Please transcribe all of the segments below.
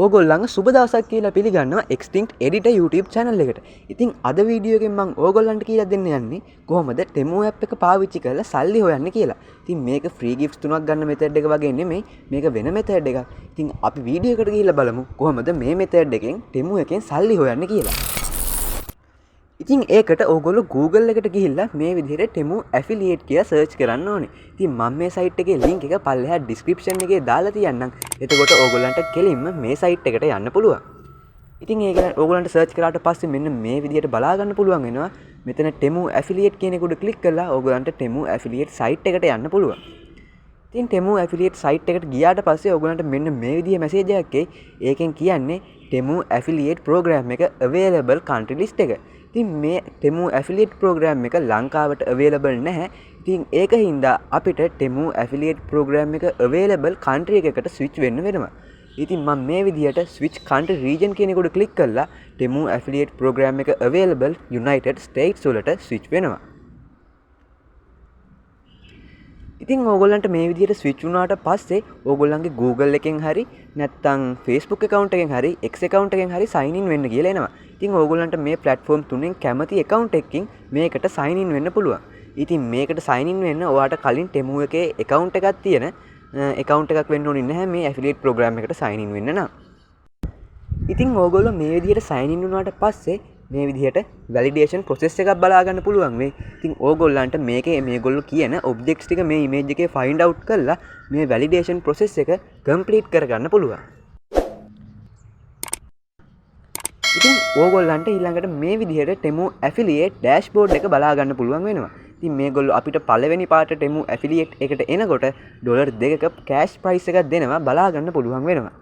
ඕගොල්ලන්ව සුබ දවසක් කියලා පිළිගන්නවා Extinct Editor YouTube channel එකට. ඉතින් අද වීඩියෝ එකෙන් මං ඕගොල්ලන්ට කියලා දෙන්න යන්නේ කොහොමද Temu app එක පාවිච්චි කරලා සල්ලි හොයන්නේ කියලා. ඉතින් මේක ෆ්‍රී ගිෆ්ට්ස් තුනක් ගන්න මෙතඩ් එක වගේ නෙමෙයි. මේක වෙන මෙතඩ් එකක්. ඉතින් අපි වීඩියෝ එකට ගිහිල්ලා බලමු කොහොමද මේ මෙතඩ් එකෙන් Temu එකෙන් සල්ලි හොයන්නේ කියලා. ඉතින් ඒකට ඕගොල්ලෝ Google එකට ගිහිල්ලා මේ විදිහට Temu affiliate කියලා සර්ච් කරන්න ඕනේ. ඉතින් මම මේ සයිට් එකේ ලින්ක් එක පල්ලෙහා ඩිස්ක්‍රිප්ෂන් එකේ දාලා තියන්නම්. එතකොට ඕගොල්ලන්ට කෙලින්ම මේ සයිට් එකට යන්න පුළුවන්. ඉතින් ඒක ඕගොල්ලන්ට සර්ච් කරාට පස්සේ මෙන්න මේ විදිහට බලා ගන්න පුළුවන් වෙනවා. මෙතන Temu affiliate කියන එක උඩ ක්ලික් කරලා ඕගොල්ලන්ට Temu affiliate site එකට යන්න පුළුවන්. ඉතින් Temu affiliate site එකට ගියාට පස්සේ ඕගොල්ලන්ට මෙන්න මේ විදිහේ මැසේජ් එකක් එයි. ඒකෙන් කියන්නේ Temu affiliate program එක available country list එක. ඉතින් මේ Temu affiliate program එක ලංකාවට available නැහැ. ඉතින් ඒක හින්දා අපිට Temu affiliate program එක available country එකකට switch වෙන්න වෙනවා. ඉතින් මම මේ විදිහට switch country region කියන එක උඩ ක්ලික් කරලා Temu affiliate program එක available United States වලට switch වෙනවා. ඉතින් ඕගොල්ලන්ට මේ විදිහට ස්විච් වුණාට පස්සේ ඕගොල්ලන්ගේ Google එකෙන් හරි නැත්නම් Facebook account එකෙන් හරි X account එකෙන් හරි sign in වෙන්න කියලා එනවා. ඉතින් ඕගොල්ලන්ට මේ platform තුනෙන් කැමති account එකකින් මේකට sign in වෙන්න පුළුවන්. ඉතින් මේකට sign in වෙන්න ඔයාට කලින් Temu එකේ account එකක් තියෙන account එකක් වෙන්න ඕනේ නැහැ මේ affiliate program එකට sign in වෙන්න නම්. ඉතින් ඕගොල්ලෝ මේ විදිහට sign in වුණාට පස්සේ මේ විදිහට වැලිඩේෂන් ප්‍රොසෙස් එකක් බලා ගන්න පුළුවන් වෙයි. ඉතින් ඕගොල්ලන්ට මේකේ මේගොල්ලෝ කියන ඔබ්ජෙක්ට්ස් ටික මේ ඉමේජ් එකේ ෆයින්ඩ් අවුට් කරලා මේ වැලිඩේෂන් ප්‍රොසෙස් එක කම්ප්ලීට් කරගන්න පුළුවන්. ඉතින් ඕගොල්ලන්ට ඊළඟට මේ විදිහට Temu affiliate dashboard එක බලා ගන්න පුළුවන් වෙනවා. ඉතින් මේගොල්ලෝ අපිට පළවෙනි පාරට Temu affiliate එකට එනකොට ඩොලර් 2ක කෑෂ් ප්‍රයිස් එකක් දෙනවා බලා ගන්න පුළුවන් වෙනවා.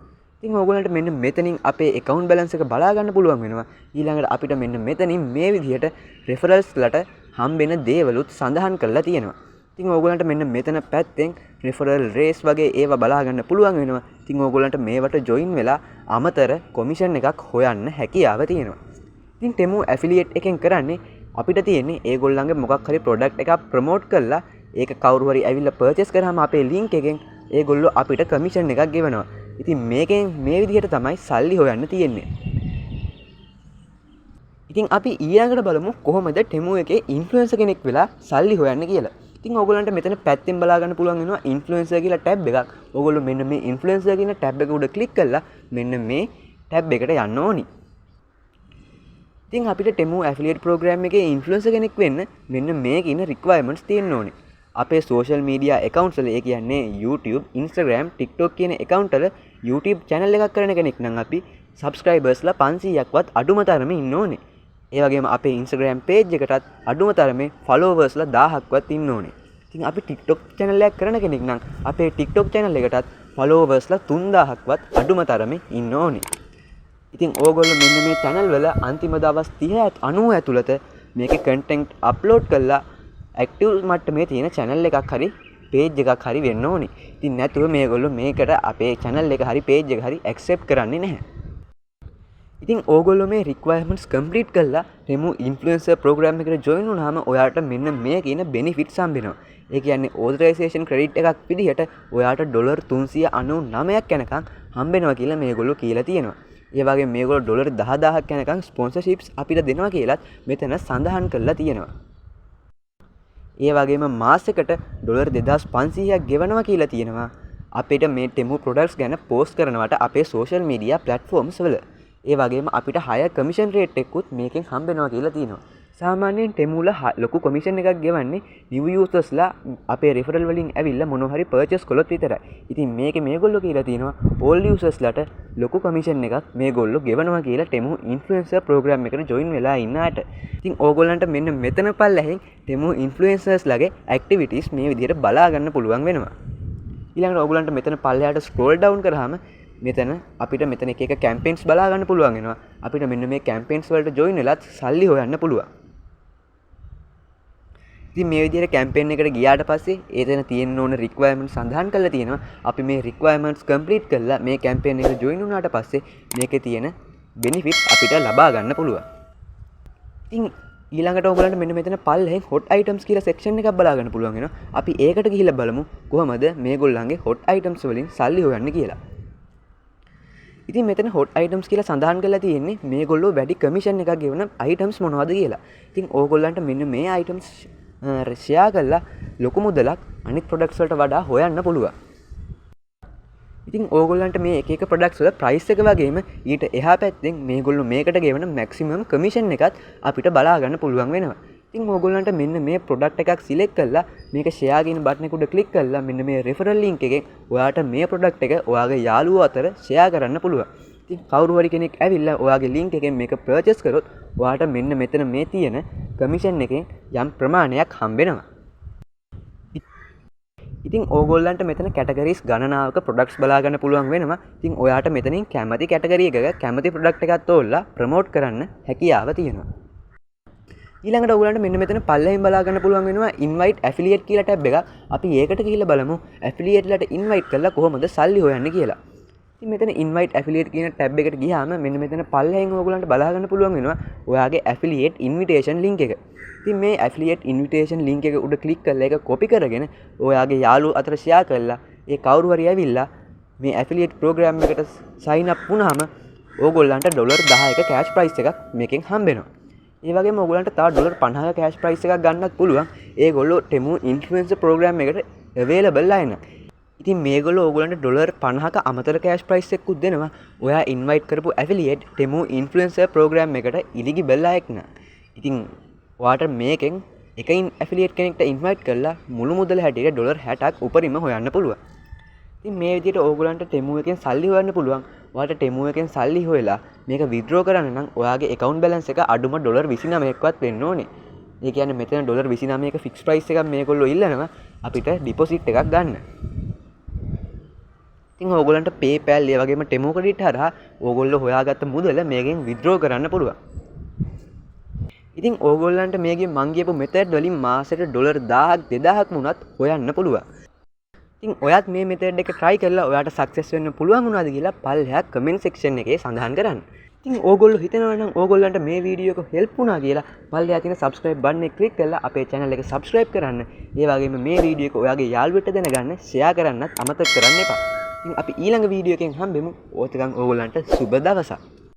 ඉතින් ඕගොල්ලන්ට මෙන්න මෙතනින් අපේ ඇකවුන්ට් බැලන්ස් එක බලා ගන්න පුළුවන් වෙනවා. ඊළඟට අපිට මෙන්න මෙතනින් මේ විදිහට රෙෆරල්ස් ලට හම්බෙන දේවලුත් සඳහන් කරලා තියෙනවා. ඉතින් ඕගොල්ලන්ට මෙන්න මෙතන පැත්තෙන් රෙෆරල් රේස් වගේ ඒවා බලා ගන්න පුළුවන් වෙනවා. ඉතින් ඕගොල්ලන්ට මේවට ජොයින් වෙලා අමතර කොමිෂන් එකක් හොයන්න හැකියාව තියෙනවා. ඉතින් Temu affiliate එකෙන් කරන්නේ අපිට තියෙන්නේ ඒගොල්ලන්ගේ මොකක් හරි ප්‍රොඩක්ට් එකක් ප්‍රොමෝට් කරලා ඒක කවුරු හරි ඇවිල්ලා පර්චේස් කරාම අපේ ලින්ක් එකෙන් ඒගොල්ලෝ අපිට කමිෂන් එකක් ගෙවනවා. ඉතින් මේකෙන් මේ විදිහට තමයි සල්ලි හොයන්න තියෙන්නේ. ඉතින් අපි ඊළඟට බලමු කොහොමද Temu එකේ ඉන්ෆ්ලුවෙන්සර් කෙනෙක් වෙලා සල්ලි හොයන්න කියලා. ඉතින් ඕගොල්ලන්ට මෙතන පැත්තෙන් බලා ගන්න පුළුවන් වෙනවා ඉන්ෆ්ලුවෙන්සර් කියලා ටැබ් එකක්. ඕගොල්ලෝ මෙන්න මේ ඉන්ෆ්ලුවෙන්සර් කියන ටැබ් එක උඩ ක්ලික් කරලා මෙන්න මේ ටැබ් එකට යන්න ඕනි. ඉතින් අපිට Temu affiliate program එකේ ඉන්ෆ්ලුවෙන්සර් කෙනෙක් වෙන්න මෙන්න මේ කියන රික්වයර්මන්ට්ස් තියෙන්න ඕනේ. අපේ සෝෂල් මීඩියා ඇකවුන්ට්ස් වල, ඒ කියන්නේ YouTube, Instagram, TikTok කියන ඇකවුන්ට් වල YouTube channel එකක් කරන කෙනෙක් නම් අපි සබ්ස්ක්‍රයිබර්ස්ලා 500ක්වත් අඩුම තරමේ ඉන්න ඕනේ. ඒ වගේම අපේ Instagram page එකටත් අඩුම තරමේ ෆලෝවර්ස්ලා 1000ක්වත් ඉන්න ඕනේ. ඉතින් අපි TikTok channel එකක් කරන කෙනෙක් නම් අපේ TikTok channel එකටත් ෆලෝවර්ස්ලා 3000ක්වත් අඩුම තරමේ ඉන්න ඕනේ. ඉතින් ඕගොල්ලෝ මෙන්න මේ channel වල අන්තිම දවස් 30 90 ඇතුළත මේකේ කන්ටෙන්ට් අප්ලෝඩ් කරලා ඇක්ටිව් මට්ටමේ තියෙන channel එකක් හරි පේජ් එකක් හරි වෙන්න ඕනේ. ඉතින් නැතුව මේගොල්ලෝ මේකට අපේ channel එක හරි පේජ් එක හරි ඇක්සෙප්ට් කරන්නේ නැහැ. ඉතින් ඕගොල්ලෝ මේ රික්වයර්මන්ට්ස් කම්ප්ලීට් කරලා Temu influencer program එකට ජොයින් වුණාම ඔයාට මෙන්න මේ කියන බෙනිෆිට්ස් හම්බෙනවා. ඒ කියන්නේ ඕතරයිසේෂන් ක්‍රෙඩිට් එකක් විදිහට ඔයාට ඩොලර් 399ක් යනකම් හම්බෙනවා කියලා මේගොල්ලෝ කියලා තියෙනවා. ඒ වගේම මේගොල්ලෝ ඩොලර් 10,000ක් යනකම් ස්පොන්සර්ෂිප්ස් අපිට දෙනවා කියලත් මෙතන සඳහන් කරලා තියෙනවා. ඒ වගේම මාසෙකට ඩොලර් 2500ක් ගෙවනවා කියලා තියෙනවා අපිට මේ ටෙමු ප්‍රොඩක්ට්ස් ගැන පෝස්ට් කරනවට අපේ සෝෂල් මීඩියා ප්ලැට්ෆෝම්ස් වල. ඒ වගේම අපිට හයර් කමිෂන් රේට් එකකුත් මේකෙන් හම්බෙනවා කියලා තියෙනවා. සාමාන්‍යයෙන් ටෙමු වල ලොකු කොමිෂන් එකක් ගෙවන්නේ නිව් යූසර්ස්ලා අපේ රෙෆරල් වලින් ඇවිල්ලා මොනවා හරි පර්චේස් කළොත් විතරයි. ඉතින් මේකේ මේගොල්ලෝ කියලා තියෙනවා ඕල්ඩ් යූසර්ස්ලාට ලොකු කමිෂන් එකක් මේගොල්ලෝ ගෙවනවා කියලා ටෙමු ඉන්ෆ්ලුවෙන්සර් ප්‍රෝග්‍රෑම් එකට ජොයින් වෙලා ඉන්න අයට. ඉතින් ඕගොල්ලන්ට මෙන්න මෙතන පල්ලෙහෙන් ටෙමු ඉන්ෆ්ලුවෙන්සර්ස්ලාගේ ඇක්ටිවිටීස් මේ විදිහට බලා ගන්න පුළුවන් වෙනවා. ඊළඟට ඕගොල්ලන්ට මෙතන පල්ලෙහාට ස්ක්‍රෝල් ඩවුන් කරාම මෙතන අපිට මෙතන එක එක කැම්පේන්ස් බලා ගන්න පුළුවන් වෙනවා. අපිට මෙන්න මේ කැම්පේන්ස් වලට ජොයින් වෙලත් සල්ලි හොයන්න පුළුවන්. ඉතින් මේ විදිහට කැම්පේන් එකට ගියාට පස්සේ එතන තියෙන්න ඕන රික්වයර්මන්ට් සඳහන් කරලා තියෙනවා. අපි මේ රික්වයර්මන්ට්ස් කම්ප්ලීට් කරලා මේ කැම්පේන් එකට ජොයින් වුණාට පස්සේ මේකේ තියෙන බෙනිෆිට්ස් අපිට ලබා ගන්න පුළුවන්. ඉතින් ඊළඟට ඔයගොල්ලන්ට මෙන්න මෙතන පල්ලෙහෙන් හොට් අයිටම්ස් කියලා සෙක්ෂන් එකක් බලා ගන්න පුළුවන් වෙනවා. අපි ඒකට ගිහිල්ලා බලමු කොහොමද මේගොල්ලන්ගේ හොට් අයිටම්ස් වලින් සල්ලි හොයන්නේ කියලා. ඉතින් මෙතන හොට් අයිටම්ස් කියලා සඳහන් කරලා තියෙන්නේ මේගොල්ලෝ වැඩි කමිෂන් එකක් ගෙවන අයිටම්ස් මොනවද කියලා. ඉතින් ඕගොල්ලන්ට මෙන්න මේ අයිටම්ස් ෂෙයා කරලා ලොකු මුදලක් අනිත් ප්‍රොඩක්ට්ස් වලට වඩා හොයන්න පුළුවන්. ඉතින් ඕගොල්ලන්ට මේ එක එක ප්‍රොඩක්ට්ස් වල ප්‍රයිස් එක වගේම ඊට එහා පැත්තෙන් මේගොල්ලෝ මේකට ගෙවන මැක්සිමම් කමිෂන් එකත් අපිට බලා ගන්න පුළුවන් වෙනවා. ඉතින් ඕගොල්ලන්ට මෙන්න මේ ප්‍රොඩක්ට් එකක් සිලෙක්ට් කරලා මේක ෂෙයා කියන බටන් එක උඩ ක්ලික් කරලා මෙන්න මේ රෙෆරල් ලින්ක් එකෙන් ඔයාට මේ ප්‍රොඩක්ට් එක ඔයාගේ යාළුවෝ අතර ෂෙයා කරන්න පුළුවන්. ඉතින් කවුරු හරි කෙනෙක් ඇවිල්ලා ඔයාගේ ලින්ක් එකෙන් මේක පර්චේස් කරොත් ඔයාට මෙන්න මෙතන මේ තියෙන කමිෂන් එකෙන් යම් ප්‍රමාණයක් හම්බෙනවා. ඉතින් ඕගොල්ලන්ට මෙතන කැටගරිස් ගණනාවක ප්‍රොඩක්ට්ස් බලා ගන්න පුළුවන් වෙනවා. ඉතින් ඔයාට මෙතනින් කැමති කැටගරි එකක කැමති ප්‍රොඩක්ට් එකක් තෝරලා ප්‍රමෝට් කරන්න හැකියාව තියෙනවා. ඊළඟට ඔයගොල්ලන්ට මෙන්න මෙතන පල්ලෙහින් බලා ගන්න පුළුවන් වෙනවා ඉන්වයිට් ඇෆිලියේට් කියලා ටැබ් එකක්. අපි ඒකට ගිහිල්ලා බලමු ඇෆිලියේට්ලට ඉන්වයිට් කරලා කොහොමද සල්ලි හොයන්නේ කියලා. ඉතින් මෙතන ඉන්වයිට් ඇෆිලියේට් කියන ටැබ් එකට ගියාම මෙන්න මෙතන පල්ලෙහින් ඔයගොල්ලන්ට බලා ගන්න පුළුවන් වෙනවා ඔයාගේ ඇෆිලියේට් ඉන්විටේෂන් ලින්ක් එක. ඉතින් මේ ඇෆිලියේට් ඉන්විටේෂන් ලින්ක් එක උඩ ක්ලික් කරලා ඒක කොපි කරගෙන ඔයාගේ යාළුවෝ අතර ෂෙයා කරලා ඒ කවුරු හරි ඇවිල්ලා මේ ඇෆිලියේට් ප්‍රෝග්‍රෑම් එකට සයින් අප් වුණාම ඕගොල්ලන්ට ඩොලර් 10ක කෑෂ් ප්‍රයිස් එකක් මේකෙන් හම්බෙනවා. ඒ වගේම ඔයගොල්ලන්ට තව ඩොලර් 50ක කෑෂ් ප්‍රයිස් එකක් ගන්නත් පුළුවන්. ඒගොල්ලෝ ටෙමු ඉන්ෆ්ලුවෙන්සර් ප්‍රෝග්‍රෑම් එකට අවේලබල් අය නම්. ඉතින් මේගොල්ලෝ ඕගොල්ලන්ට ඩොලර් 50ක අමතර කෑෂ් ප්‍රයිස් එකකුත් දෙනවා. ඔයා ඉන්වයිට් කරපු ඇෆිලියේට් ටෙමු ඉන්ෆ්ලුවෙන්සර් ප්‍රෝග්‍රෑම් එකට ඉලිජිබල් අයෙක් නම්. ඉතින් ඔයාට මේකෙන් එක ඇෆිලියේට් කෙනෙක්ට ඉන්වයිට් කරලා මුළු මුදල හැටියට ඩොලර් 60ක් උපරිම හොයන්න පුළුවන්. ඉතින් මේ විදිහට ඕගොල්ලන්ට ටෙමු එකෙන් සල්ලි හොයන්න පුළුවන්. ඔයාට ටෙමු එකෙන් සල්ලි හොයලා මේක විත්ඩ්‍රෝ කරන්න නම් ඔයාගේ ඇකවුන්ට් බැලන්ස් එක අඩුම ඩොලර් 29ක්වත් වෙන්න ඕනේ. ඒ කියන්නේ මෙතන ඩොලර් 29ක ෆික්ස් ප්‍රයිස් එකක් මේගොල්ලෝ ඉල්ලනවා අපිට ඩිපොසිට් එකක් ගන්න. ඉතින් ඕගොල්ලන්ට PayPal ඒ වගේම ටෙමු ක්‍රෙඩිට් හරහා ඕගොල්ලෝ හොයාගත්ත මුදල මේකෙන් විත්ඩ්‍රෝ කරන්න පුළුවන්. ඉතින් ඕගොල්ලන්ට මේකෙන් මං කියපු මෙතඩ් වලින් මාසෙට ඩොලර් 1000ක් 2000ක් වුණත් හොයන්න පුළුවන්. ඉතින් ඔයත් මේ මෙතඩ් එක try කරලා ඔයාට සක්සස් වෙන්න පුළුවන් වුණාද කියලා පල්ලෙහා කමෙන්ට් සෙක්ෂන් එකේ සඳහන් කරන්න. ඉතින් ඕගොල්ලෝ හිතනවා නම් ඕගොල්ලන්ට මේ වීඩියෝ එක හෙල්ප් වුණා කියලා පල්ලෙහා තියෙන සබ්ස්ක්‍රයිබ් බටන් එක ක්ලික් කරලා අපේ channel එක සබ්ස්ක්‍රයිබ් කරන්න. ඒ වගේම මේ වීඩියෝ එක ඔයාගේ යාළුවෙක්ට දැනගන්න ෂෙයා කරන්නත් අමතක කරන්න එපා. ඉතින් අපි ඊළඟ වීඩියෝ එකෙන් හම්බෙමු. ඕතකන් ඕගොල්ලන්ට සුබ දවසක්.